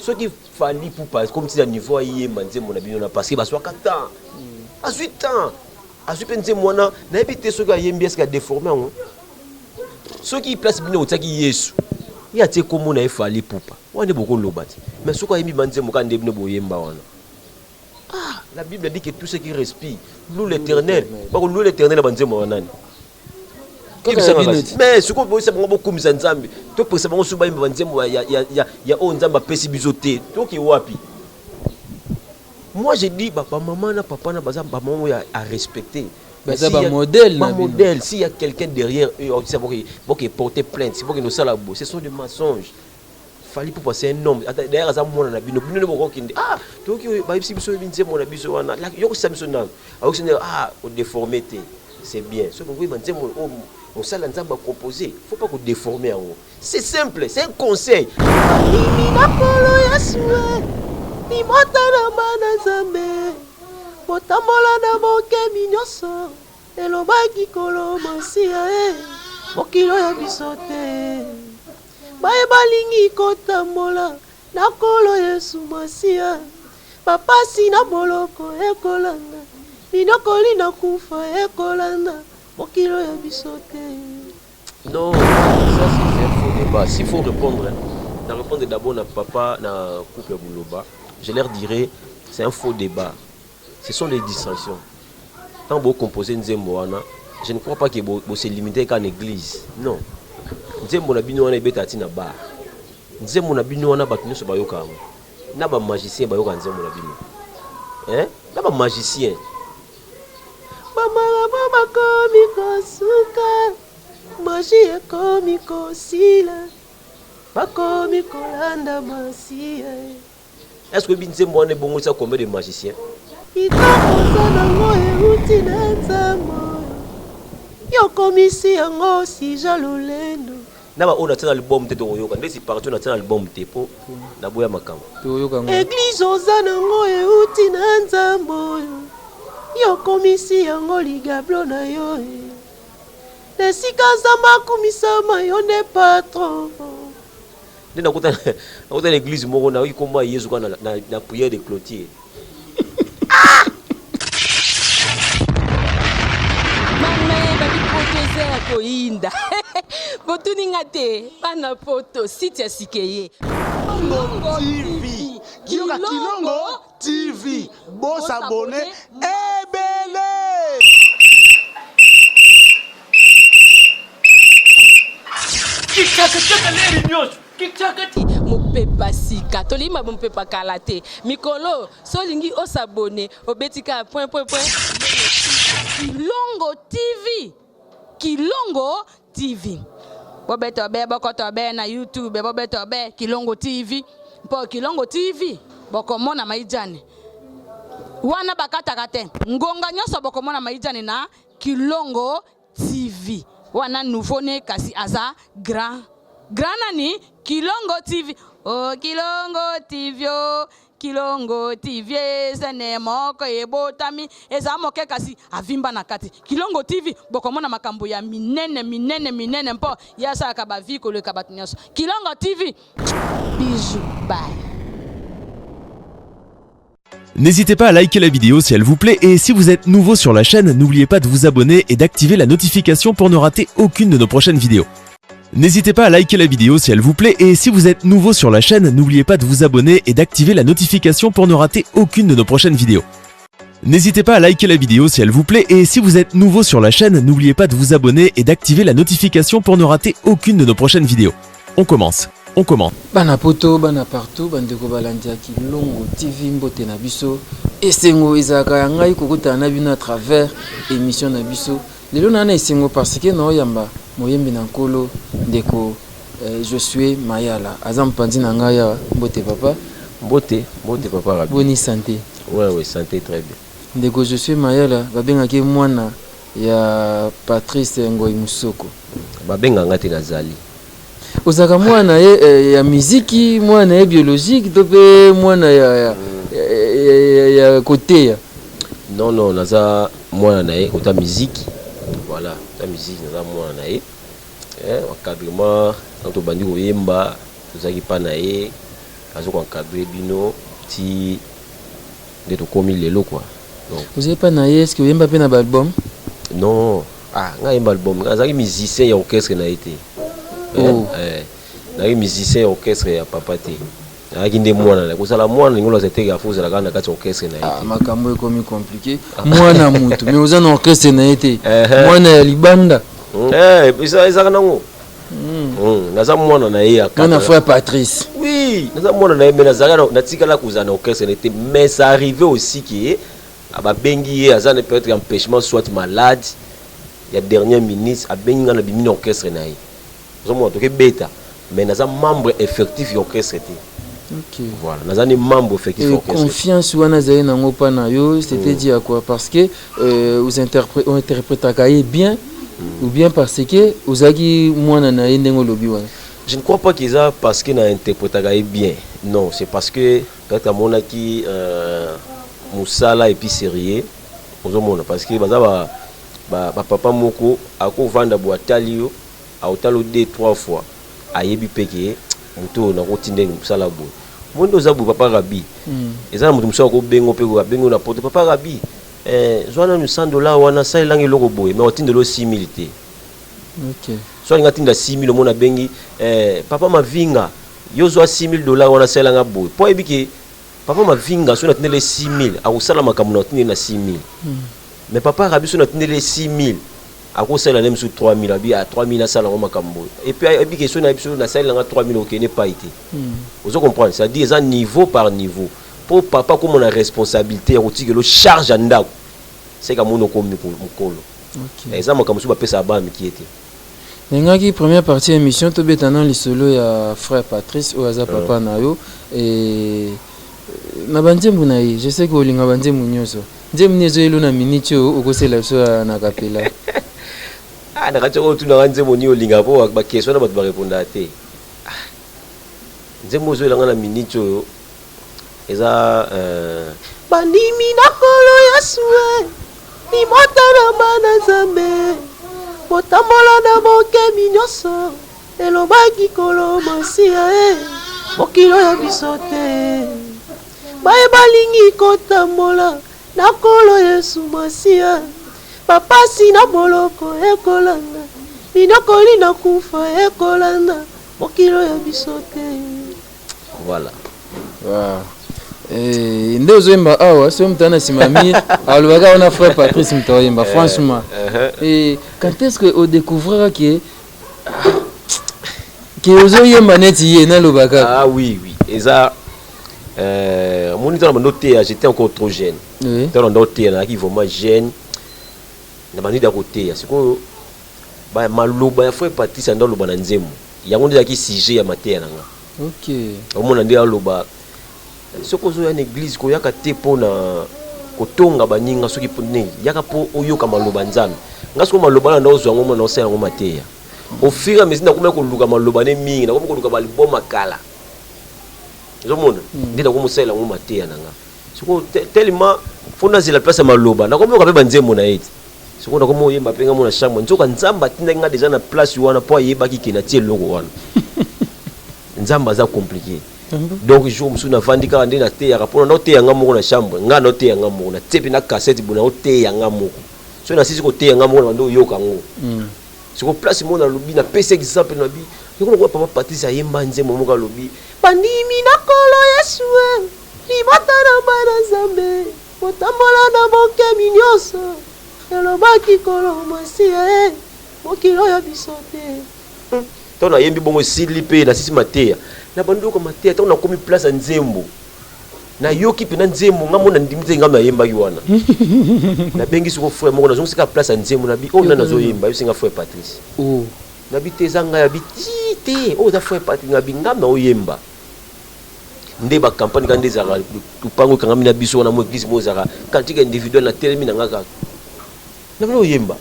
Soki Fally Ipupa akomi ti na niveau ayemba nzembo na bino na parce que bazwaka temps. Azwi temps. Azwi pe nzembo wana nayebi te soki ayembi est ce que a deformer yango? Soki place bino botiaki Yesu ye atie kombo na ye Fally Ipupa wana nde boko loba te mais soki ayembi ba nzembo kaka nde bino boyemba wana ah la bible dit que tout ce qui respire loue l'Eternel bako loue l'Eternel na ba nzembo ya nani? Mais sikoyo boyisa bango bokumisa Nzambe topekisa bango soki bayemba ba nzembo ya oyo Nzambe apesi biso te toke wapi? Moi je dis ba maman na papa na baza ba maman oyo à respecter. Baza ba modèle na bino. Ba modèle s'il y a quelqu'un derrière eux okisa boke boke porter plainte boke no sala bo ce sont des mensonges. Fally Ipupa c'est un homme d'ailleurs aza mwana na bino bino nde bokokende ah toyoki bayebisi biso oyebi nzembo na biso wana yokisa biso nanu ayokisi nde ah odeforme te c'est bien soki okoyeba nzembo oyo mosali ya nzambe acomposé faut pas kodeforme yango C'est simple, c'est un conseil. Bandimi na Nkolo Yesu e, libota na bana Nzambe, botambola na bokebi nyonso, elobaki Nkolo Masiya e, mokili oyo ya biso te. Baye balingi kotambola na Nkolo Yesu Masiya, bapasi na boloko ekolanda, minyokoli na kufa ekolanda, mokili oyo ya biso te. Non, ça c'est un faux débat. S'il faut répondre, na répondre d'abord na papa na couple ya Buloba, je leur dirais c'est un faux débat. Ce sont des distractions. Tant bo composer nzembo wana, je ne crois pas que bo, bo se limiter qu'en église. Non. Nzembo na bino wana ebeta ti na bar. Nzembo na bino wana bato nyonso bayoka yango. Na ba magiciens bayoka nzembo na bino. Hein? Na ba magiciens. Ba marabout bakomi kosuka, magie ekomi kosila, bakomi kolanda masiya. Est-ce que oyebi nzembo wana ebongolisa combien de magiciens? Kitoko oza nango euti na Nzambe oyo, y'okomisi yango sujet lolendo. Na ba oyo natia na album te tokoyoka ndeti partie oyo natia na album te po naboya makambo. Tokoyoka ngo. Eglise oza nango euti na Nzambe oyo yo okomisi yango ligablo na yo eh. Na esika Nzambe akumisama yo nde patron. Nde nakota nakota na eglise moko nayoki kombo ya Yesu kaka na, na, na prière de clôture. Mama ye babi poto eza ya koyinda botuni nga te bana poto site ya sika eye Kilongo TV Yoka Kilongo TV bo s'abonner ebele. Kichaka leri nyonso kichaka mopepa sika tolingi ma mopepa kala te mikolo so olingi osabone obeti kaka point point point Kilongo TV Kilongo TV bobeta be bokoto be na YouTube bobeta be Kilongo TV mpo Kilongo TV bokomona maijane wana bakataka te ngonga nyonso bokomona maijane na Kilongo TV wana nouveau ne kasi aza grand grand nani Kilongo TV oh Kilongo TV oh Kilongo TV eza ne moko ebotami eza moke kasi avimba na kati Kilongo TV bokomona makambo ya minene minene minene mpo ye asalaka ba vie koleka bato nyonso Kilongo TV bisous bye. N'hésitez pas à liker la vidéo si elle vous plaît et si vous êtes nouveau sur la chaîne, n'oubliez pas de vous abonner et d'activer la notification pour ne rater aucune de nos prochaines vidéos. N'hésitez pas à liker la vidéo si elle vous plaît et si vous êtes nouveau sur la chaîne, n'oubliez pas de vous abonner et d'activer la notification pour ne rater aucune de nos prochaines vidéos. N'hésitez pas à liker la vidéo si elle vous plaît et si vous êtes nouveau sur la chaîne, n'oubliez pas de vous abonner et d'activer la notification pour ne rater aucune de nos prochaines vidéos. On commence. On commence. Bana poto bana partout bandeko balandi ya Kilongo TV mbote na biso esengo ezalaka ya ngai kokutana na bino à travers emission na biso lelo naa na esengo parce que naoyamba moyembi na nkolo ndeko eh, Josue Mayala aza mopanzi na ngai awa mbote papa Mbote, mbote papa Rabbi. Boni sante? Ouais ouais, sante très bien. Ndeko Josue Mayala babengaki ye mwana ya Patrice Ngoy Musoko. Babenga nga te nazali. Ozalaka mwana na ye eh, ya miziki, mwana na ye biologique to pe mwana ya, ya, ya, ya, ya koteya? Non non, naza mwana na ye kota miziki. Voilà, kota miziki naza mwana na ye. Eh, encadrement, tango tobandi koyemba, tozalaki pa na ye. Azo ko encadrer bino ti nde tokomi lelo quoi. Donc Ozali pa na ye, est-ce que oyemba pe na ba album? Non, ah nga yemba album, nga azalaki musicien ya orchestre na ye te. Oh. Eh, nazalaki musicien ya orchestre ya papa te. Nazalaki nde mwana na ye. Kozala mwana lingo loza te, faut ozala kaka na kati ya orchestre na ye Ah, te. makambo ekomi compliqué. Mwana mutu, mais oza na orchestre na ye te. Eh. Mwana ya libanda. Eh, ezalaka nango. Naza mwana na ye ya Mwana kaka. frère Patrice. Oui, naza mwana na ye, mais nazalaka natikala kozala na orchestre na ye te. Mais ça arrivait aussi que babengi ye, aza na peut-être empêchement soit malade ya dernière minute, abengi nga na bimi na orchestre na ye. Ozomona tokebeta, mais naza membre effectif ya orchestre te. Voilà, naza ni membre effectif ya Et orchestre. confiance wana azali nango mpa na yo, c'était dit à quoi? Parce que interprétaka ye bien ou bien parce que ozalaki mwana na ye ndenge olobi wana? Je ne crois pas qu'eza parce que na interprétaka ye bien. Non, c'est parce que peut-être amonaki mosala et puis sérieux. Ozomona parce que baza ba papa moko akovanda bo atali yo, aotala yo deux trois fois, ayebi pe ke moto oyo nakotinda ye mosala boye. Mo nde oza boye papa Rabi. Eza na moto mosusu akobenga mpe abengi na poto papa Rabi. Zwa nanu $100 wana salelanga eloko boye, mais otindela yo 6000 te. So alinga atinda 6000, omona abengi papa Mavinga, yo zwa $6000 wana salelanga boye. Po ayebi ke papa Mavinga so natindela ye 6000 akosala makambo na otindeli na 6000. Mais papa Rabi so natindeli ye 6000 akosala na ye mosusu 3000, abi ah 3000 asala yango makambo boye. Et puis ayebi ke so na biso nasalelanga 3000 okende epai te. Ozo comprendre, c'est-à-dire eza niveau par niveau. Po papa komona responsabilité ya kotikela charge ya ndako, c'est ka mona okomi mokolo. Eza makambo mosusu bapesaka bana mike te. Nengaki première partie ya émission tobeta na lisolo ya frère Patrice oyo aza papa na yo. Et na banzembo na ye, je sais que olinga banzembo nyonso. Nzembo nini ezoyelo na minute oyo okosela biso na kapela? Ah, na kati oyo tunaka nzembo nini olinga po ba question na bato ba répondaka te. Ah, nzembo ozoyelanga na minute oyo eza bandimi na kolo Yesu libota na bana Nzambe botambola na bokebi nyonso elobaki kolo Masiya mokili oyo biso te baye balingi kotambola na kolo Yesu Masiya bapasi na boloko ekolanda minokoli na kufa ekolanda mokili oyo biso te. Voilà. Wow. Nde ozoyemba awa soki moto ana nsima mire alobaka wana frère Patrice moto aoyemba franchement. Et quand est-ce que odécouvrira ke ke ozoyemba neti ye nalobaka? Ah oui, oui, eza omoni ntango bando teya, j'étais encore trop jeune. Ntango bando teya nazalaki vraiment jeune, na bandi da koteya sikoyo maloba ya frère Patrice ando aloba na nzembo yango nde ezalaki sujet ya mateya na nga. Omona nde aloba soki ozoya na église koyaka te mpona kotonga baninga, soki nini yaka mpo oyoka maloba Nzambe. Nga soki maloba wana ozwa yango mona osala yango mateya. Au fur et à mesure nakomi koluka maloba ne mingi, nakomi koluka ba album kala, ozomona nde nakomi kosalela yango mateya na nga. Sikoyo tellement fo nazela place ya maloba, nakomi yoka mpe banzembo na ye te. Sikoyo nakomi oyemba mpe nga mona chambre, nzoka Nzambe atindaki nga déjà na place wana mpo ayebaki ke natie eloko wana. Nzambe aza compliqué. Donc jour mosusu navandi kaka nde nateyaka mpona naoteya nga moko na chambre, nga naoteya nga moko, natie mpe na cassette boye naoteya nga moko. Soki nasisi koteya nga moko na bandi oyoka yango. Sikoyo place moko nalobi, napesi exemple, nalobi yoko lokola papa Patrice ayemba nzembo moko, alobi bandimi na kolo Yesu libota na bana Nzambe botambola na bokebi nyonso elobaki kolo Masiya mokili oyo biso te. Ntango nayembi bongo esili mpe nasisi mateya, na bandi oyoka mateya. Ntango nakomi place ya nzembo, nayoki mpena nzembo nga mona ndimi te nga nayembaki wana. Nabengi siko frère moko, nazongisi kaka place ya nzembo, nabi oyo nani nazoyemba, ayebisi nga frère Patrice. Nabi te, eza ngai. Abi ti te, oyo eza frère Patrice. Ngabi nga na oyemba nde bacampagne kaka nde ezalaka lupango ekangami na biso wana mo église mo ezalaka cantique individuel. Natelemi na nga kaka na bino oyemba,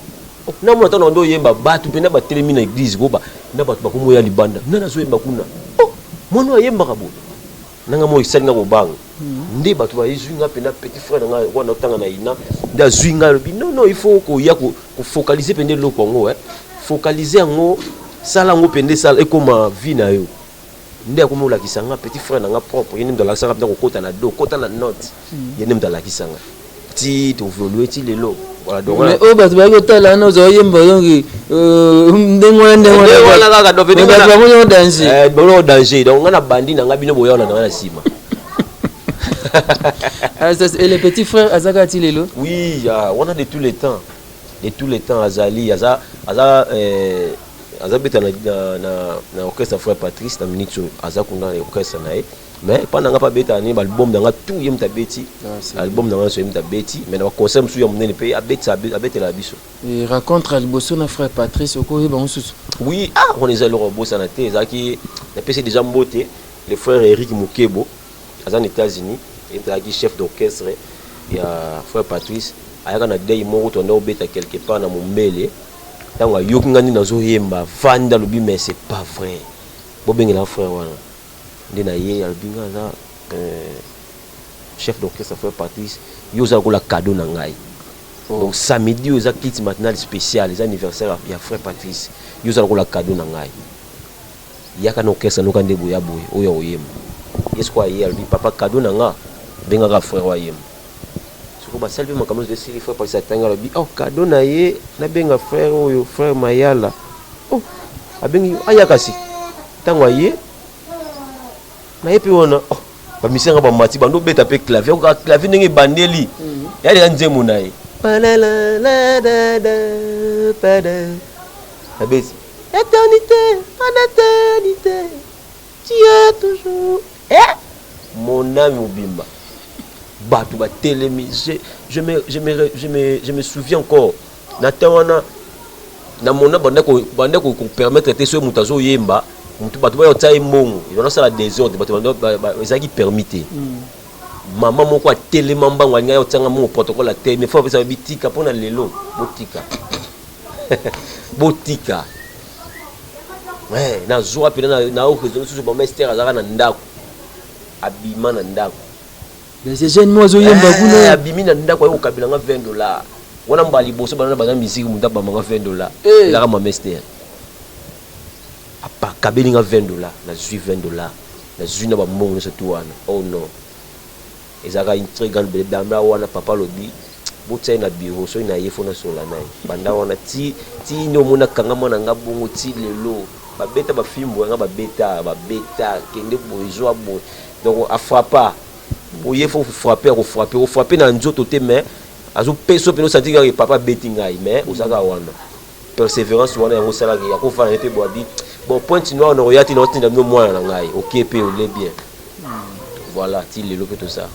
namona ntango nde oyemba bato mpena batelemi na église koba na bato bakomoya libanda, nani azoyemba kuna? Oh, mwana oyo ayembaka boye nanga mo esali nga kobanga. Nde bato bazwi nga mpena petit frère na nga wana otanga na ina nde azwi nga, alobi non non, il faut koya kofocaliser mpe nde eloko yango, focaliser yango, sala yango mpe nde sala ekoma vie na yo. Nde akomi kolakisa nga petit frère na nga propre, ye nde moto alakisa nga mpenza kokota na do, kota na note. Ye nde moto alakisa nga. Ti to évoluer ti lelo. Voilà donc Mais oyo bato bayaki kotala wana ozwa oyemba donc ndenge wana ndenge wana Ndenge wana kaka donc Mais bato bamoni yango danger. Eh, bamoni yango danger. Donc nga na bandi na nga bino boya na nga na sima. Ah, ça, et le petit frère azaka ti lelo? Oui, ah, wana de tous les temps. De tous les temps azali, aza aza eh, aza beta na, na, na, na orchestre frère Patrice na minute oyo aza kuna na orchestre na ye. Mais epa na nga mpe abeta nini baalbum na nga tout ye moto abeti. Ah, c'est Album na nga nyonso ye moto abeti, mais na baconcert mosusu ya monene mpe abetisa abetela biso. Et rencontre ya liboso na frère Patrice okoyeba mosusu? Oui, ah wana eza eloko obosana te, ezalaki napesi déjà mbote le frère Eric Mukebo aza na États-Unis, ye moto azalaki chef d'orchestre ya frère Patrice, ayaka na deuil moko toanda kobeta quelque part na Mombele. Ntango ayoki nga nde nazoyemba, vanda alobi mais c'est pas vrai, bobengela frère wana. Nde na ye alobi nga aza chef d'orchestre frère Patrice, yo oza lokola cadeau na ngai. Donc samedi oyo eza kit matinale spéciale, eza anniversaire ya frère Patrice, yo oza lokola cadeau na ngai. Yaka na orchestre noka nde boya boye oyo akoyemba. Ye sikoyo aye alobi papa cadeau na nga bengaka frère oyo ayemba. Sikoyo basali mpe makambo nyonso esili, frère Patrice atangi alobi oh cadeau na ye nabenga frère oyo frère Mayala. Oh abengi aya kasi ntango aye na ye mpe wana oh, bamisi yanga bamati bando obeta mpe clavier okoka clavier ndenge ebandeli ya deja nzembo na ye abeti éternité en éternité tu es toujours eh mon âme mobimba bato batelemi. Je me souviens encore na temps wana na mona banda banda kopermettre te soki moto azoyemba moto bato baya kotia ye mbongo ebanda kosala désordre, bato ezalaki permis te. Mama moko atelema mbango alingi aya kotianga mbongo, protocole atelemi fo apesa bitika mpona lelo botika botika. Nazwa mpena na lisusu mama Ester azalaka na ndako, abima na ndako. Mais jeune mo azoyemba kuna. Abimi na ndako aye kokabela nga 20 $ wana mbala liboso bana baza misiki moto abamanga 20 $. Ezalaka mama Ester akabeli nga 20 $, nazwi 20 $, nazwi na bambongo nyonso tu wana. Oh non, ezalaka une très grande bele damba wana. Papa alobi botia ye na bureau soki na ye fo nasola na ye. Banda wana ti ti nde omoni akanga mwana nga bongo ti lelo babeta bafimbo yanga babeta babeta kende boye zwa boye. Donc afrappa boye fo frapper, akofrapper, ofrapper na nzoto te mais azopesa mpena osanti kaka papa abeti ngai, mais ozalaka wana persévérance wana yango osalaki akofana ye mpe boabi bon pointe noire na oya ti na otinda bino mwana na ngai oke mpe ole bien. Voilà, ti lelo mpe tosala.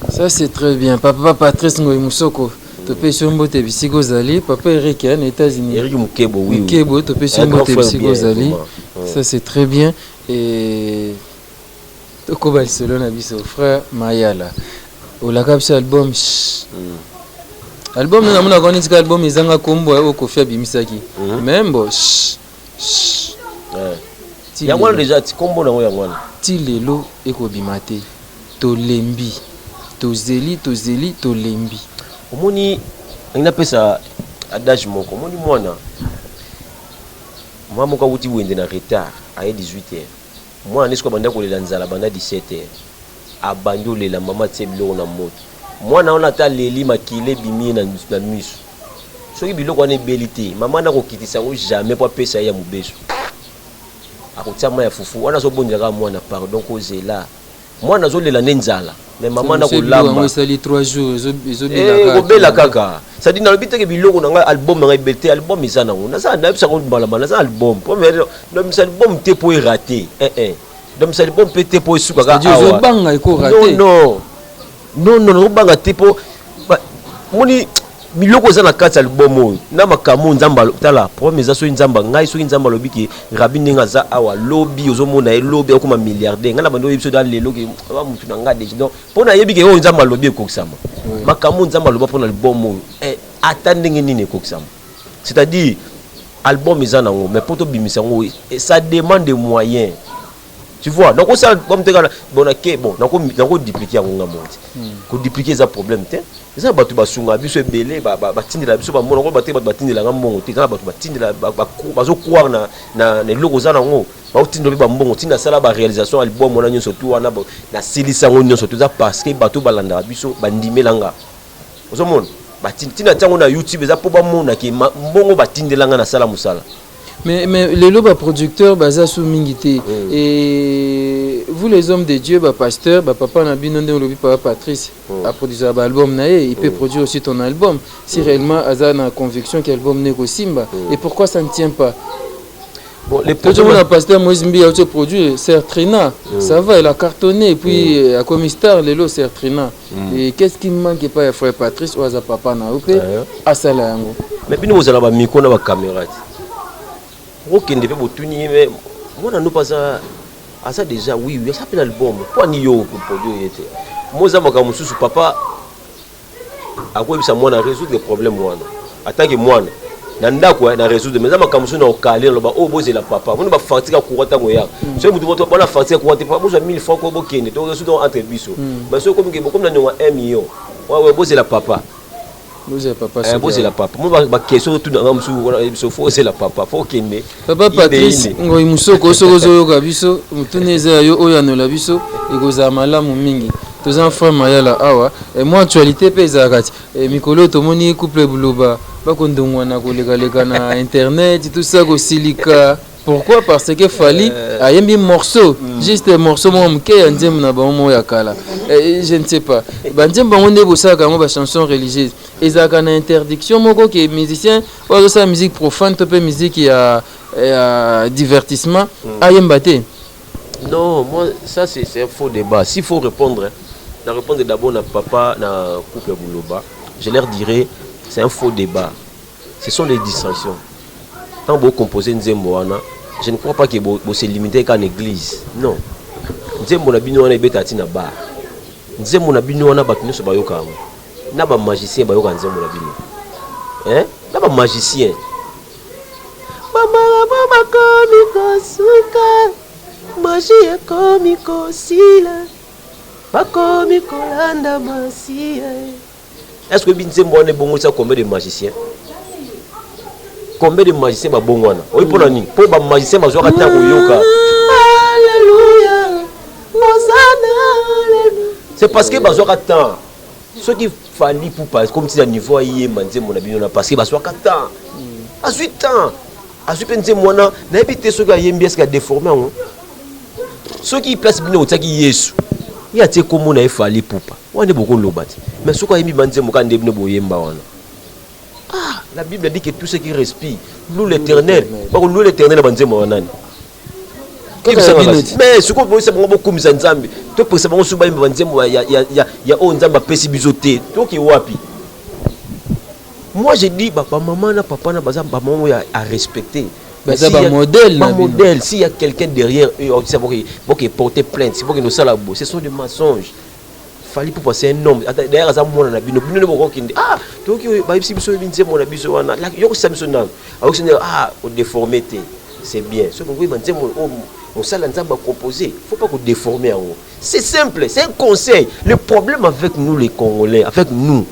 Ça c'est très bien. Papa Patrice Ngoyi Musoko, topesi yo mbote bisika ozali. Papa Eric na États-Unis. Eric Mukebo, oui. Mukebo, topesi yo mbote bisika ozali. Ça c'est très bien. Et tokoba lisolo na biso frère Mayala. Olaka biso album. Album nde namonaka neti ka album ezanga kombo oyo Kofi abimisaki. Mais mbo Yango wana déjà ti kombo nango yango wana. Ti lelo ekobima te. Tolembi. Tozeli, tozeli, tolembi. Omoni nangi napesa adage moko, omoni mwana mama moko awuti wende na retard aye 18 heures, mwana nde soki abanda kolela nzala banda 17 heures abandi olela, mama atie biloko na moto, mwana wana ata aleli makila ebimi ye na miso, soki biloko wana ebeli te mama na kokitisa yango jamais mpo apesa ye ya mobeso, akotia mai ya fufu wana azobondela kaka mwana pardon kozela mwana azolela nde nzala mais mama na kolamba esali 3 jours ezobela kaka. C'est-à-dire nalobi teke biloko na ngai album na ngai ebele te, album eza nango naza nayebisaka mbala naza album nabimisa album te mpo erater nabimisa album mpe te mpo esukaka. Awa non non non non, nazobanga te mpo moni biloko eza na kati ya album oyo na makambo oyo Nzambe. Tala, problème eza soki Nzambe ngai, soki Nzambe alobi ke rabi ndenge aza awa lobi ozomona ye lobi akoma milliardaire, ngai na bandi oyebi so da lelo ke mutu na ngai déjà. Donc mpo nayebi ke oyo Nzambe alobi ekokisama, makambo oyo Nzambe aloba mpona album oyo ata ndenge nini ekokisama. C'est-à-dire album eza nango mais mpo tobimisa yango ça demande de moyens. Tu vois, nakosala album te kaka bon nake bon nakoduplike yango nga moko te. Koduplike eza problème te. Eza na bato basungaka biso ebele, batindela biso bambongo. Nakoloba te bato batindelanga mbongo te. Eza na bato batindela, bazocroire na eloko oza nango, baotindela mpe bambongo. Ntina asala baréalisation album wana nyonso tu wana, nasilisa yango nyonso tu, eza parce que bato balandaka biso bandimelanga. Ozomona, ntina tiango na YouTube eza mpo bamona ke mbongo batindelanga nasala mosala. Mais lelo baproducteur baza su mingi te. Et vous les hommes de Dieu, bapasteur, bapapa na bino, ndenge olobi, papa Patrice aproduisaka baalbum na ye, il peut produire aussi ton album si réellement aza na conviction que album ne ekosimba. Et pourquoi ça ne tient pas? Bon, les tozomona pasteur Moïse Mbi auti produire Sœur Trina, ça va, il a cartonné et puis akomi star lelo, Sœur Trina. Et qu'est-ce qui manque epai ya frère Patrice oyo aza papa na yo mpe asala yango? Mais bino bozala bamicro na bacaméra te, okende mpe botuni ye, mais mwana no mpe aza déjà, oui, aza mpe na album, mpo ani yo koproduire ye te? Mo eza makambo mosusu, papa akoyebisa mwana résoudre problème wana atanke mwana na ndako na résoudre. Mais eza makambo mosusu na okale naloba oyo bozela papa moni bafacture ya courant ntango eyaka. Soki motu moto bona facture ya courant te, bozwa 1000 francs ko bokende to résoudre entre biso. Mais soki komi bokomi na niongo 1 million, wawe bozela papa. Bozela papa. Bozela papa mo baquestion otunanga mosusu wana biso, fo ozela papa, fo okende. Papa Patrice Ngoi Mosoko, soki ozoyoka biso, motuna eza ya yo oyo anola biso, ekozala malamu mingi. Toza frère Mayala awa. Mwa actualité mpe ezalaka ti mikolo oyo tomoni couple Buloba bakondongwana kolekaleka na internet, tout ça, kosilika. Pourquoi? Parce que Fally ayembi morceau, juste morceau moko moke ya nzembo na bango moko ya kala. Je ne sais pas, banzembo bango nde bosalaka yango, bachanson religieuse ezalaka na interdiction moko ke musicien oyo azosala musique profane to mpe musique ya divertissement ayemba te? Non, moi, ça c'est un faux débat. S'il faut répondre, na répondre d'abord na papa, na couple Bouloba, je leur dirais, c'est un faux débat. Ce sont des distractions. Tant vous composez nzembo wana, je ne crois pas que vous se limitez qu'à l'église. Non. Nzembo na bino wana ebeta ati na bar. Nzembo na bino wana bato nyonso bayoka yango. Na ba magicien bayoka nzembo na bino. Hein? Na ba magicien. Bamara bakomi kosuka, magie ekomi kosila, bakomi kolanda masiya. Est ce que oyebi nzembo wana ebongolisa combien de magiciens? Combien de magiciens babongo wana? Oyi mpona nini? Mpo bamagicien bazwaka te ya koyoka Alleluia, Hosanna. C'est parce que bazwaka temps. Soki Fally Ipupa comme ti na niveau ayemba nzembo na bino na, parce que bazwaka temps, azwi temps, azwi mpe nzembo wana. Nayebi te soki ayembi, est-ce adéforme yango? Soki place bino otiaki Yesu, ye atie kombo na ye Fally Ipupa wana nde bokoloba te. Mais soki ayembi banzembo kaka nde bino boyemba wana, ah, la Bible dit que tout ce qui respire loue l'Éternel. Bako l'Éternel na banzembo wana nani? Mais sikoyo boyisa bango bokumisa Nzambe, topekisa bango soki bayemba banzembo ya oyo Nzambe apesi biso te, toke wapi? Moi je dis, bamama na papa na baza bamama oyo à respecter. Baza bamodèle. Bamodèle. S'il y a quelqu'un derrière eux, boke porter plainte, boke nosala boye, ce sont des mensonges. Fally Ipupa c'est un homme. D'ailleurs aza mwana na bino. Bino nde bokokende, ah, toyoki bayebisi biso oyebi nzembo na biso wana, yokosisa biso nano, ayoki ah, odéforme te, c'est bien. Soki okoyeba nzembo oyo mosala Nzambe acomposé, faut pas kodéformer yango. C'est simple, c'est un conseil. Le problème avec nous les Congolais, avec nous,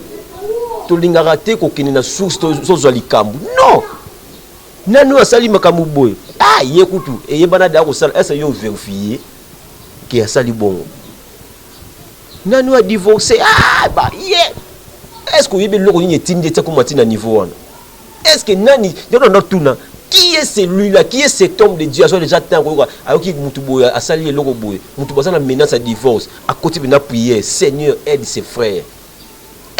tolingaka te kokende na source, tozwa likambo. Non, nani oyo asali makambo boye? Ah, ye kutu eyebana da kosala ese yo vérifie ke asali bongo. Nani oyo adivorce? Ah, ba ye, est ce que oyebi eloko nini etindi etia koma ntina niveau wana? Est ce que nani yango na tuna, qui est celui-là, qui est cet homme de Dieu azwa déjà temps koyoka, ayoki mutu boye asali eloko boye, mutu baza na menace ya divorce, akoti mpenza prière, Seigneur, aide ses frères,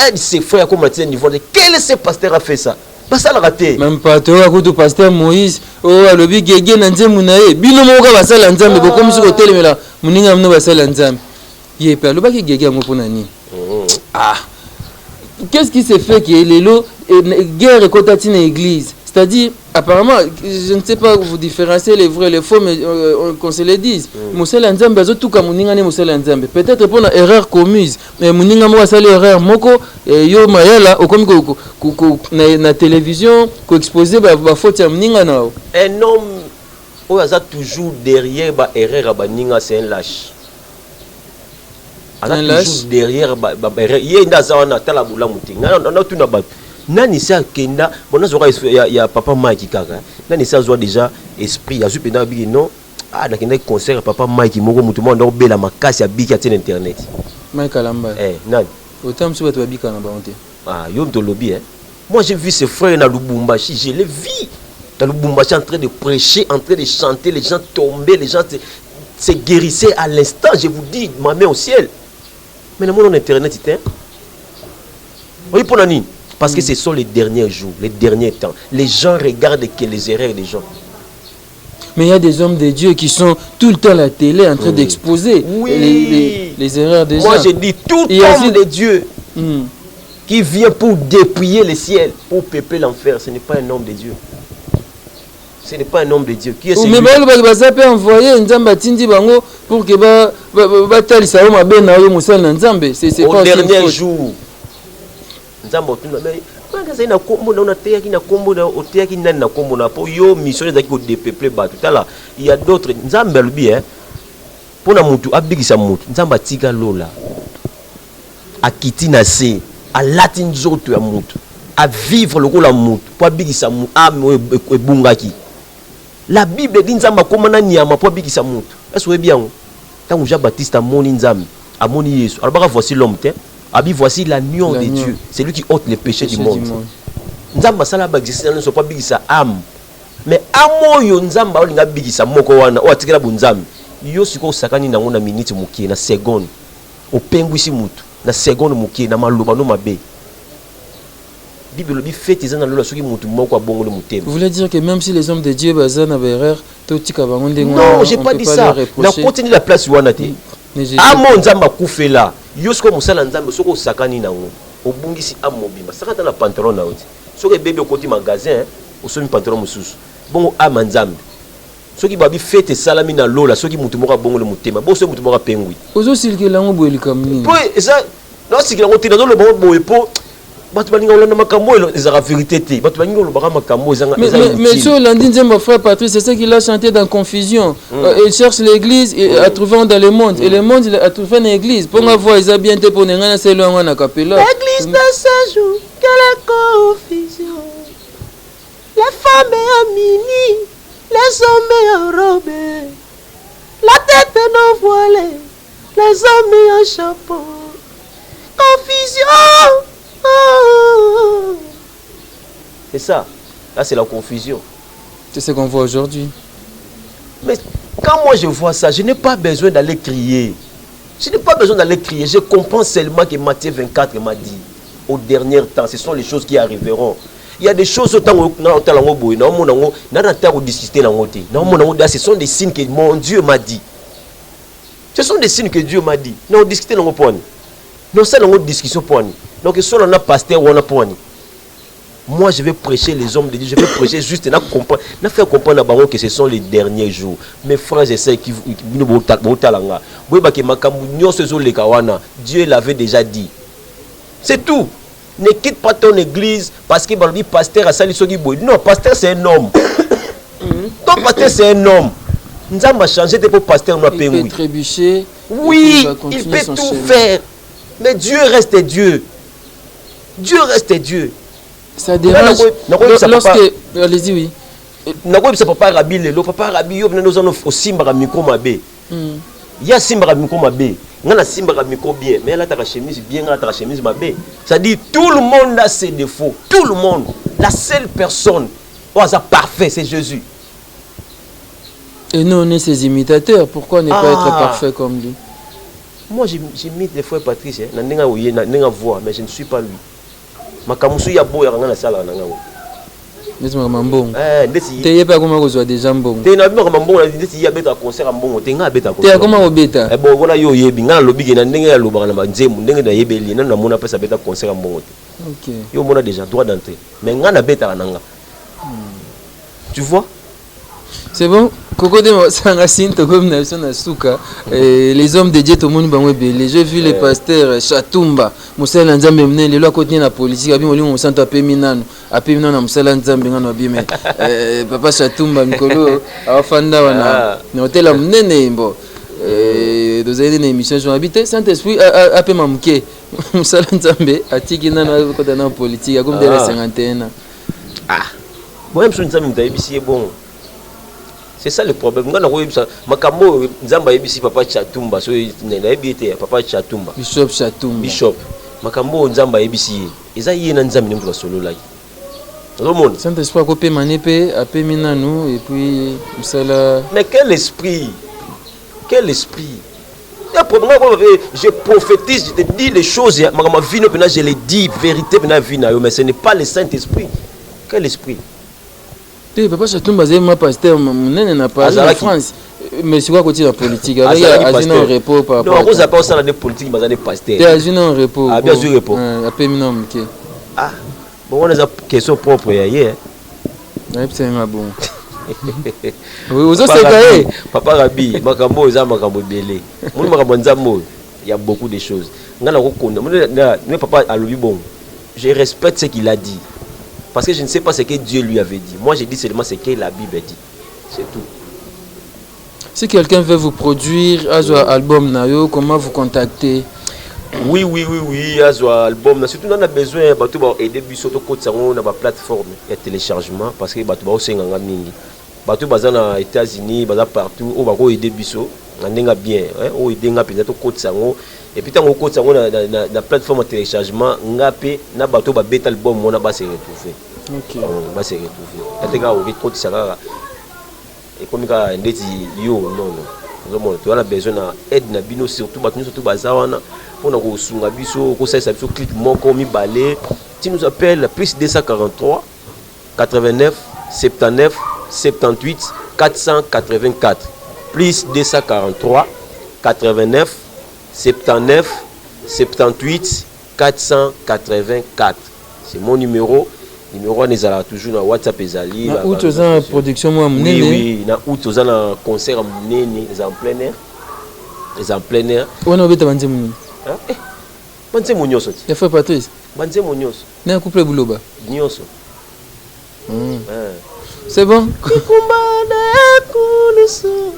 aide ses frères akoma ntina niveau wana? Quel est ce pasteur a fait ça? Basalaka te. Même pas toyoka kutu pasteur Moïse oyo alobi gege na nzembo na ye. Bino moko kaka basala Nzambe, bokomisi kotelemela moninga bino basala Nzambe. Ye mpe alobaki gege yango mpona nini? Ah, qu'est-ce qui se fait que lelo guerre ekota ntina église? C'est-à-dire, apparemment, je ne sais pas vous différencier les vrais, les faux, mais qu'on se le dise, mosala ya Nzambe azotuka moninga ne mosala ya Nzambe, peut-être mpona erreur commise. Mais moninga moko asali erreur moko, yo Mayala okomi na télévision koexpose bafaute ya moninga na yo. Un homme Oyo aza toujours derrière ba erreur ya baninga, c'est un lâche. Aza Un lâche? toujours derrière ba erreur. Ye nde aza wana, atala bolamu te. Ngai natuna bato, nani se akenda bon, nazwaka ya papa Mike kaka, nani se azwa déjà esprit, azwi mpenza, abiki non, ah, nakendaki concert ya papa Mike moko, moto moko anda kobela makasi, abiki, atie na internet. Mike Alamba? Eh, nani? Ota mosusu bato babika na bango te. Ah, yo moto olobi, hein. Moi, j'ai vu ce frère na Lubumbashi, je l'ai vu dans Lubumbashi en train de prêcher, en train de chanter, les gens tombaient, les gens se guérissaient à l'instant, je vous dis, ma main au ciel. Mais le monde internet, hein. Oui, pour nani? Parce que ce sont les derniers jours, les derniers temps. Les gens regardent que les erreurs des gens. Mais il y a des hommes de Dieu qui sont tout le temps à la télé en train d'exposer les erreurs des Moi, gens. je dis, tout Il y a homme de Dieu qui vient pour dépouiller le ciel, pour peupler l'enfer, ce n'est pas un homme de Dieu. Ce n'est pas un homme de Dieu. Qui est celui? Mais balobaki baza mpe envoyé, Nzambe atindi bango pour que batalisa yo mabe na yo mosali na Nzambe. C'est Au pas aussi une dernier faute. jour, Nzambe otuna, mais wana azali na nkombo na yo, nateyaki na nkombo na yo, oteyaki nani na nkombo na? Mpo yo mission ezalaki kodépeupler bato. Tala, il y a d'autres, Nzambe alobi, hein, mpo na motu abikisa motu, Nzambe atika lola, akiti na se, alati nzoto ya motu, avivre lokola motu mpo abikisa âme oyo ebungaki. La Bible dit Nzambe akóma na nyama mpo abikisa motu. Ese oyebi yango? Ntango Jean Baptiste amoni Nzambe, amoni Yesu, alobaka: "Voici l'homme" te, abi: "Voici l'agneau de L'agneau. Dieu, c'est lui qui ôte le péché du Péché monde." du monde. Nzambe asala baexercice na nyonso mpo abikisa âme, mais âme oyo Nzambe aolinga abikisa moko wana oyo atikela bonzambe, yo sikoyo osakani nango na minute mokie, na seconde opengwisi mutu, na seconde mokie, na maloba no mabe. Bible elobi fête eza na lola soki mutu moko abongoli motema. Vous voulez dire que même si les hommes de Dieu baza na baerreur, totika bango ndenge Non, wana, j'ai on pas peut dit pas ça. leur reprocher? Nakotindi la place wana te. Mais Âme oyo Nzambe akufela yo, sikoyo mosala Nzambe, soki osakani nango, obungisi âme mobimba. Saka ata na pantalon na yo te, soki ebebi, okoti magasin, osomi pantalon mosusu. Bongo âme ya Nzambe, soki babi fête esalami na lola soki motu moko abongoli motema, bo soki motu moko apengwi. Ozosilikela yango boye, likambo nini? Mpo eza naosikila yango te, nazoloba ngo boye mpo bato balinga kolanda makambo oyo ezalaka vérité te. Bato balingi kolobaka makambo oyo ezanga Mais, eza mais inutile. sur lundi, Nzembo, frère Patrice, c'est ce qu'il a chanté dans Confusion. Il cherche l'église et a trouvé dans le monde. Et le monde, il a trouvé dans l'église. Pour nga voix, il a bien été pour nga c'est le nga na capella. L'église de ce jour, quelle confusion. Les femmes en mini, les hommes en robe. La tête non voilée, les hommes en chapeau. Confusion. Oh. C'est ça. Là, c'est la confusion. C'est ce qu'on voit aujourd'hui. Mais quand moi je vois ça, je n'ai pas besoin d'aller crier. Je n'ai pas besoin d'aller crier. Je comprends seulement que Matthieu 24 m'a dit, au dernier temps, ce sont les choses qui arriveront. Il y a des choses autant discuter, ce sont des signes que mon Dieu m'a dit. Ce sont des signes que Dieu m'a dit. Non, discuter nango point. Non, ça nango discussion point. Donc si on a pasteur wana point. Moi, je vais prêcher les hommes de Dieu, je vais prêcher juste, na comprendre, na faire comprendre à bango que ce sont les derniers jours. Mes frères et sœurs qui bino botalanga. Boyeba ke makambo nyonso ezoleka wana, Dieu l'avait déjà dit. C'est tout. Ne quitte pas ton église parce que balobi pasteur asali soki boye. Non, pasteur c'est un homme. Ton pasteur c'est un homme. Nzambe a changé te pour pasteur no Il peut apengwi. trébucher. Et puis Oui, il va il continuer peut son tout chemin. faire. Mais Dieu reste Dieu. Dieu reste Dieu. Ça dérange. Ça Lorsque. Allez-y, oui. Nakoyebisa papa Rabi lelo: papa Rabi, yo mpena oza osimbaka micro mabe. Ye asimbaka micro mabe, nga nasimbaka micro bien. Mais alataka chemise bien, nga alataka chemise mabe. C'est-à-dire, tout le monde a ses défauts, tout le monde. La seule personne oyo aza parfait, c'est Jésus. Et nous, on est ses imitateurs. Pourquoi ne pas Ah. être parfait comme lui? Moi, j'imite les frères Patrice, hein, na ndenge oye, na ndenge voix, mais je ne suis pas lui. Makambo mosusu ya boyaka, nga nasalaka na ngango. Neti makambo mbongo. Eh, ndeti Te, ye mpe akoma kozwa déjà mbongo. Te, na bimaka mbongo ndeti ye abetaka concert ya mbongo te, nga abetaka. Te, akoma kobeta. Eh bon, wana yo oyebi. Nga nalobi ke na ndenge alobaka na banzembo, ndenge nayebeli ye, nanu namona mpesa abeta concert ya mbongo te. Yo omona déjà droit d'entrée, mais nga nabetaka na nga, tu vois. C'est bon. Koko de masanga sin tokomi na biso na suka. Eh, les hommes de Dieu tomoni bango ebele. J'ai vu le pasteur Chatumba, mosali na Nzambe monene lelo akoti na politique, abi molimo mosantu apemi nanu, apemi nanu na mosala ya Nzambe ngano abi mais eh, papa Chatumba mikolo awafanda wana Ah. na hotel ya monene mbo. Eh, tozali nde na émission jour abi te Saint-Esprit apema moke mosala Nzambe atiki nanu akota na politique akomi dela Ah. 51 ans. Ah, boye mosusu Nzambe moto ayebisi ye bongo. C'est ça le problème. Nga nakoyebisa makambo oyo Nzambe ayebisi papa Chatumba, so nayebi ye te papa Chatumba. Bishop Chatumba. Bishop. Makambo oyo Nzambe ayebisi ye, eza ye na Nzambe nde moto basololaki. Ozomona? Saint-Esprit akopema ne mpe apemi nanu et puis mosala. Mais quel esprit? Quel esprit? Je prophétise, je te dis les choses, makambo ya vino mpena je le dis, vérité mpena vie na yo, mais ce n'est pas le Saint-Esprit. Quel esprit? Te papa Chatumba azali mwa pasteur monene na Paris na Azalaki. France mais sikoyo akoti na politique Azalaki azwi na pasteur. repos par Non, rapport à akozala mpe osala nde politique, baza nde pasteur. te azwi na repos. Ah, bien azwi repos. Apemi na moke. Ah, bon wana eza question propre ya ye. Nayebisa ye nga bongo ozoseka ye. Papa Rabi, makambo oyo eza makambo ebele. Moni makambo ya Nzambe oyo, il y a beaucoup de choses. Nga nakokonda moni ne papa alobi bongo, je respecte ce qu'il a dit parce que je ne sais pas ce que Dieu lui avait dit. Moi, je dis seulement ce que la Bible dit, c'est tout. Si quelqu'un veut vous produire, azwa album na yo, comment vous contacter? Oui, azwa album na surtout nana besoin bato ba aider biso tokotisa yango na baplateforme ya téléchargement parce que bato baosenganga mingi, bato baza na États-Unis, baza partout, oyo bakoaider biso na ndenge ya bien, eh, oyo aide nga mpenza tokotisa yango. Et puis ntango okotisa yango na plateforme ya téléchargement, nga mpe na bato oyo babeta album wana base retrouver. Base retrouver ate kaka okoki kotisa kaka ekomi kaka ndeti yo nono. Ozomona, toza na besoin na aide na bino, surtout bato nyonso to baza wana mpona kosunga biso, kosalisa biso clip moko mibale. Tu nous appelles plus 243 89 79 78 484, plus 243 89 79 78 484, c'est mon numéro. Numéro wana ezalaka toujours na WhatsApp, ezali Na août oza na production moko ya Oui. monene. Oui, na août oza na concert ya monene, eza en plein air, eza en plein air. Wana obeta banzembo nini? Hein? Eh, banzembo nyonso ti. Ya frère Patrice? Banzembo nyonso. Na ya couple Buloba? Nyonso. Hein. C'est bon. Kikumba na ekulusu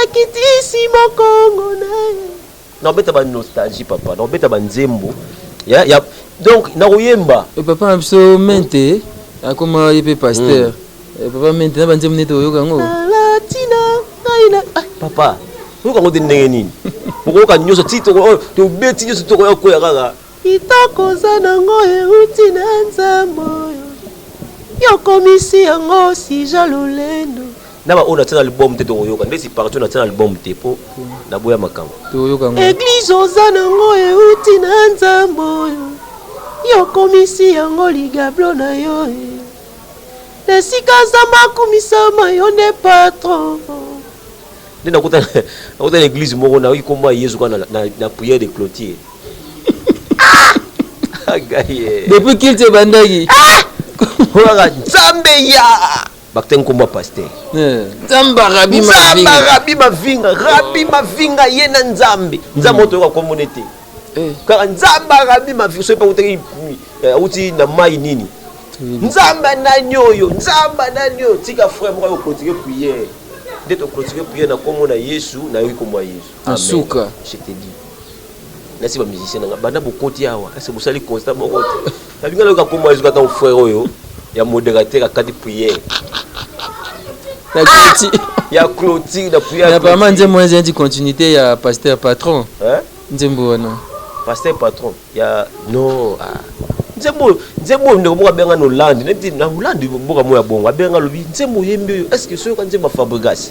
ekitisi mokongo na ye. Naobeta banostalgie papa, naobeta banzembo ya donc nakoyemba. E papa na biso mente akoma ye mpe pasteur. Eh, papa mente na banzembo neti oyoka yango. Nalatina ngai na ah, papa oyoka yango te ndenge nini okoyoka nyonso ti oyo tobeti nyonso tokoya koya kaka kitoko oza nango euti na Nzambe oyo yokomisi yango sija lolendo na baoyo natia na album te. Tokoyoka ndeti partout natia na album te mpo naboya makambo. Toyoka yango. Église oza nango euti na Nzambe oyo yokomisi yango ligablo na yo e. Na esika Nzambe akumisama, yo nde patron. Nde nakuta na église moko, nayoki kombo ya Yesu kaka na prière de clôture. Ah, ngai, eh. Depuis culte ebandaki. Kaka Nzambe ya bakute nkombo ya pasteur. Eh, Nzambe Rabi Nzambe. Mavinga. Rabi Mavinga, Rabi Mavinga ye na Nzambe, Nzambe oyo toyoka kombo ne te. Kaka Nzambe Rabi Mavinga, soki mpe akutaki auti na mai nini, Nzambe nani oyo, Nzambe nani oyo. Tika frère moko ayo clôturer prière, nde toclôturer prière na kombo na Yesu, nayoki kombo ya Yesu. Na Amen. suka. Je te dis, nasi bamusicien nanga banda bokoti awa ese bosali constat moko te, nabinga nayoka kombo ya Yesu kaka ntango frère oyo ya modérateur akati prière. Na clôture. Ya clôture, na prière. Na apparemment nzembo wana ezali continuité ya pasteur patron. Hein? Nzembo wana. Pasteur patron ya non, ah. Nzembo oyo ndeko moko abenga na Hollande, neti na Hollande mboka moko ya bongo, abenga alobi nzembo oyembi oyo, est ce que soyoka nzembo ya Fabregas?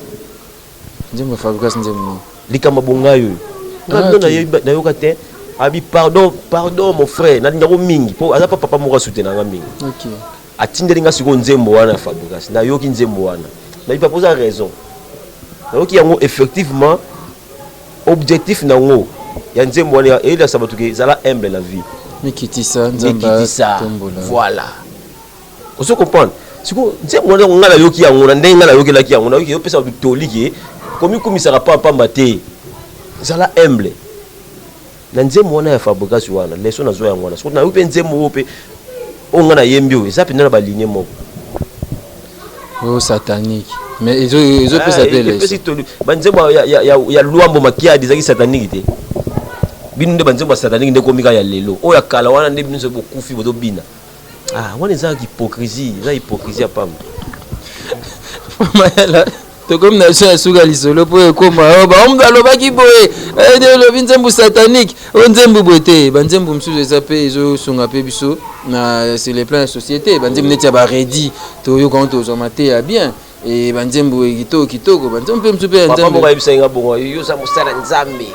Nzembo ya Fabregas nzembo nini? Likambo bongai oyo. Ah, Nga ok. nayoka te. Abi pardon, pardon mon frère, nalingako mingi mpo aza pa papa moko asutenanga mingi. Atindeli nga sikoyo nzembo wana ya Fabregas, nayoki nzembo wana, nayebi papa oza raison. Nayoki yango, effectivement objectif nango ya nzembo wana eyelasa bato ke ezala humble na vie. Mikitisa, Nzambe Mikitisa. atombola. Voilà, ozo comprendre. Sikoyo nzembo wana ngai nayoki yango na ndenge ngai nayokelaki yango, nayoki ezopesa bato toli ke komikumisaka pamba pamba te, zala humble. Na nzembo wana ya Fabregas wana leçon nazwa yango wana. Sikoyo nayoki mpe nzembo oyo mpe oyo ngai nayembi oyo eza mpenza na ba ligne moko. Oyo satanique mais ezo ezopesa mpe leçon. Epesi toli. Ba nzembo ya, ya, ya, ya Luambo Makiadi ezalaki satanique te. Bino nde ba nzembo ya satanique nde ekomi kaka ya lelo. Oyo ya kala wana nde bino soki bokufi bozobina. Ah, wana eza hypocrisie, eza hypocrisie ya pamba. Mayala, tokomi na biso ya suka lisolo mpo ekoma oh, bango moto alobaki boye eh, olobi nzembo satanique oyo oh, nzembo boye te banzembo mosusu eza mpe ezosunga mpe biso na sur le plan ya société banzembo neti ya baredi toyoka yango tozwa mateya bien e banzembo kitoko kitoko banzembo mpe mosusu mpe ya nzambe. Papa moko ayebisaki nga bongo, yo oza mosala nzambe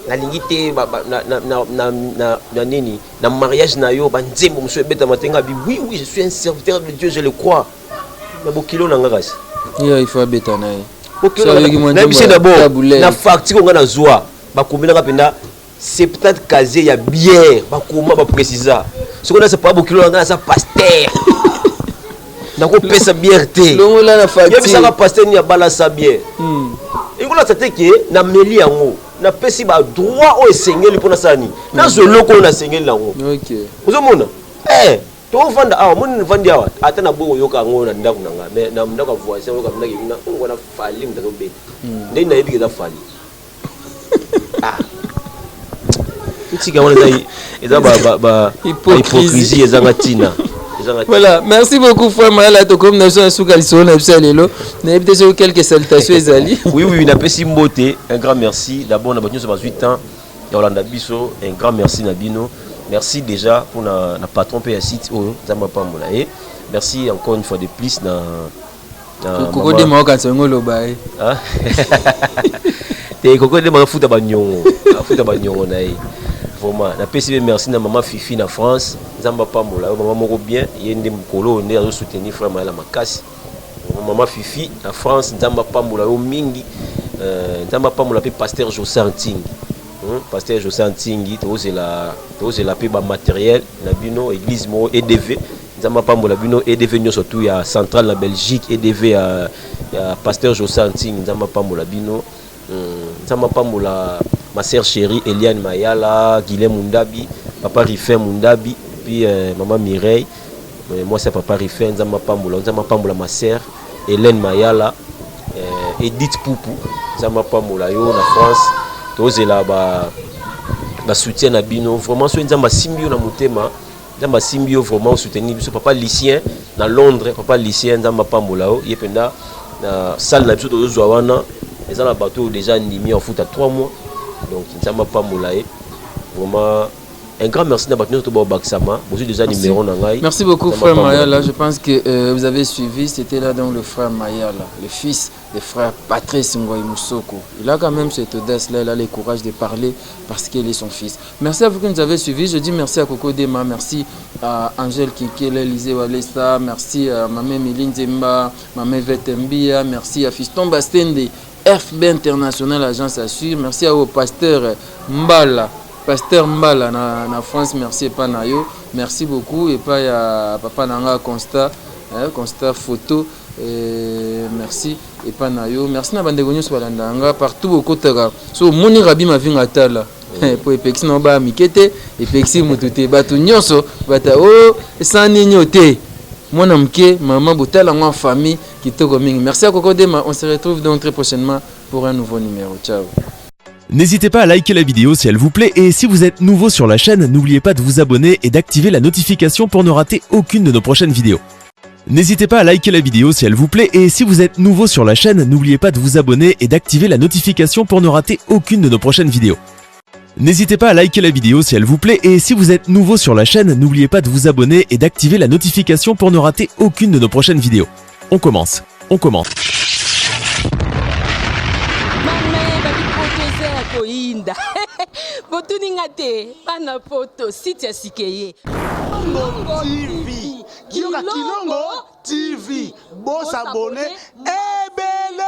nalingi te ba, ba, na, na, na, na, na, na nini na mariage na yo ba nzembo mosusu ebetama te. Nga bi oui oui, je suis un serviteur de Dieu, je le crois. Na bokilo na nga kasi ye il faut abeta na ye bokilo na biso d'abord na facture nga nazwa bakomelaka mpenza 70 casier ya bière, bakoma baprécisa. Soki nasa pa bokilo na nga naza pasteur, nakopesa bière te. Longola na facture. Yebisaka pasteur nini abalasa bière. Ekolakisa te ke nameli yango, napesi ba droit oyo esengeli mpo nasala nini, nazwa eloko oyo nasengeli nango. Ozomona eh, tovanda awa, omoni navandi awa, ata na boyi koyoka yango na ndako na nga, mais na ndako ya voisin oyoka ndaki kuna oyo wana Fally moto azobeta. Ndenge nayebi ke eza Fally. Ah, totika wana, eza ba hypocrisie ezanga ntina. Voilà, merci beaucoup frère Mayala, tokomi na biso na suka lisolo na biso ya lelo. Nayebi te soki quelques salutations ezali. Oui, napesi mbote, un grand merci d'abord na bato nyonso bazwi temps ya kolanda biso, un grand merci na bino. Merci déjà pour na, na patron mpe ya site oyo, Nzambe apambola ye. Merci encore une fois de plus na Koko Dema, okanisa yango oloba ye. Te, Koko Dema afuta banyongo, afuta banyongo na ye. Vraiment napesi mpe merci na mama Fifi na France, Nzambe apambola yo mama moko bien, ye nde mokolo oyo nde azosoutenir frère Mayala makasi. Mama Fifi na France, Nzambe apambola yo mingi. Nzambe apambola mpe pasteur José Ntingi. Pasteur José Ntingi, tozela tozela mpe bamatériel na bino église moko EDV. Nzambe apambola bino EDV nyonso tu ya centrale na Belgique, EDV ya pasteur José Ntingi, Nzambe apambola bino. Nzambe apambola ma sœur chérie Eliane Mayala, Guilain Mundabi, papa Rifin Mundabi, puis maman Mireille, mwasi ya papa Rifin, Nzambe apambola. Nzambe apambola ma sœur Hélène Mayala, Edith Pupu, Nzambe apambola yo na France. Tozela ba soutien na bino. Vraiment soki Nzambe asimbi yo na motema, Nzambe asimbi yo vraiment soutenir biso. Papa Lucien na Londres, papa Lucien, Nzambe apambola yo. Ye mpenza na salle na biso tozozwa wana eza na bato oyo déjà ndimi afuta 3 mois, donc Nzambe apambola ye vraiment. Un grand merci na bato nyonso to baobakisama, bozwi déjà numéro na ngai. Merci beaucoup frère Mayala, je pense que vous avez suivi, c'était là donc le frère Mayala, le fils de frère Patrice Ngoy Moussoko. Il a quand même cette audace-là, il a le courage de parler parce qu'il est son fils. Merci à vous qui nous avez suivis. Je dis merci à Coco Dema, merci à Angèle Kinkele, Lisée Walesa, merci à Mamé Miline Zemba, Mamé Vetembia, merci à Fiston Bastende, FB International Agence Assure, merci à au pasteur Mbala, pasteur Mbala na France, merci et pas na yo, merci beaucoup et pas à papa Nanga Constat, hein, Constat Photo. Merci epa na yo, merci na bandeko nyonso balanda nga partout bokotaka. So omoni Rabi Mavinga tala po epekisi na baya mike te, epekisi motu te, bato nyonso bata o sans nini te, mwana moke mama botala yango en famille, kitoko mingi. Merci à Coco Dema, on se retrouve donc très prochainement pour un nouveau numéro. Ciao. N'hésitez pas à liker la vidéo si elle vous plaît et si vous êtes nouveau sur la chaîne, n'oubliez pas de vous abonner et d'activer la notification pour ne rater aucune de nos prochaines vidéos. N'hésitez pas à liker la vidéo si elle vous plaît et si vous êtes nouveau sur la chaîne, n'oubliez pas de vous abonner et d'activer la notification pour ne rater aucune de nos prochaines vidéos. N'hésitez pas à liker la vidéo si elle vous plaît et si vous êtes nouveau sur la chaîne, n'oubliez pas de vous abonner et d'activer la notification pour ne rater aucune de nos prochaines vidéos. On commence, on commence. Koyinda botuni nga te, bana poto site ya sike ye. Kilongo TV, yoka Kilongo TV, bosabone ebele.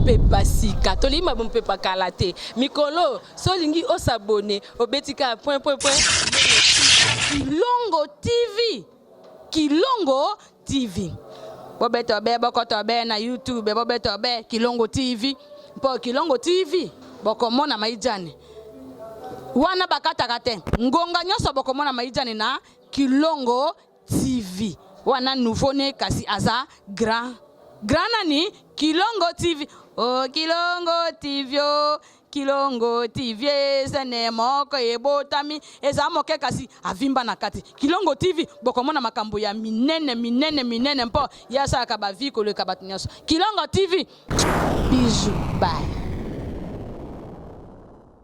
Mopepa sika, tolingi ma mopepa kala te. Mikolo, so olingi o s'abonner, obeti kaka point point point. Kilongo TV, Kilongo TV. Bobeta be bokota be na YouTube, bobeta be Kilongo TV. Mpo Kilongo TV bokomona maijani. Wana bakataka te. Ngonga nyonso bokomona maijani na Kilongo TV. Wana nouveau ne kasi aza grand. Grand nani? Kilongo TV. Oh Kilongo TV oh. Kilongo TV ezene moko ebotami eza moke kasi avimba na kati. Kilongo TV bokomona makambo ya minene minene minene mpo ye asalaka ba vie koleka bato nyonso. Kilongo TV. Bijou bye.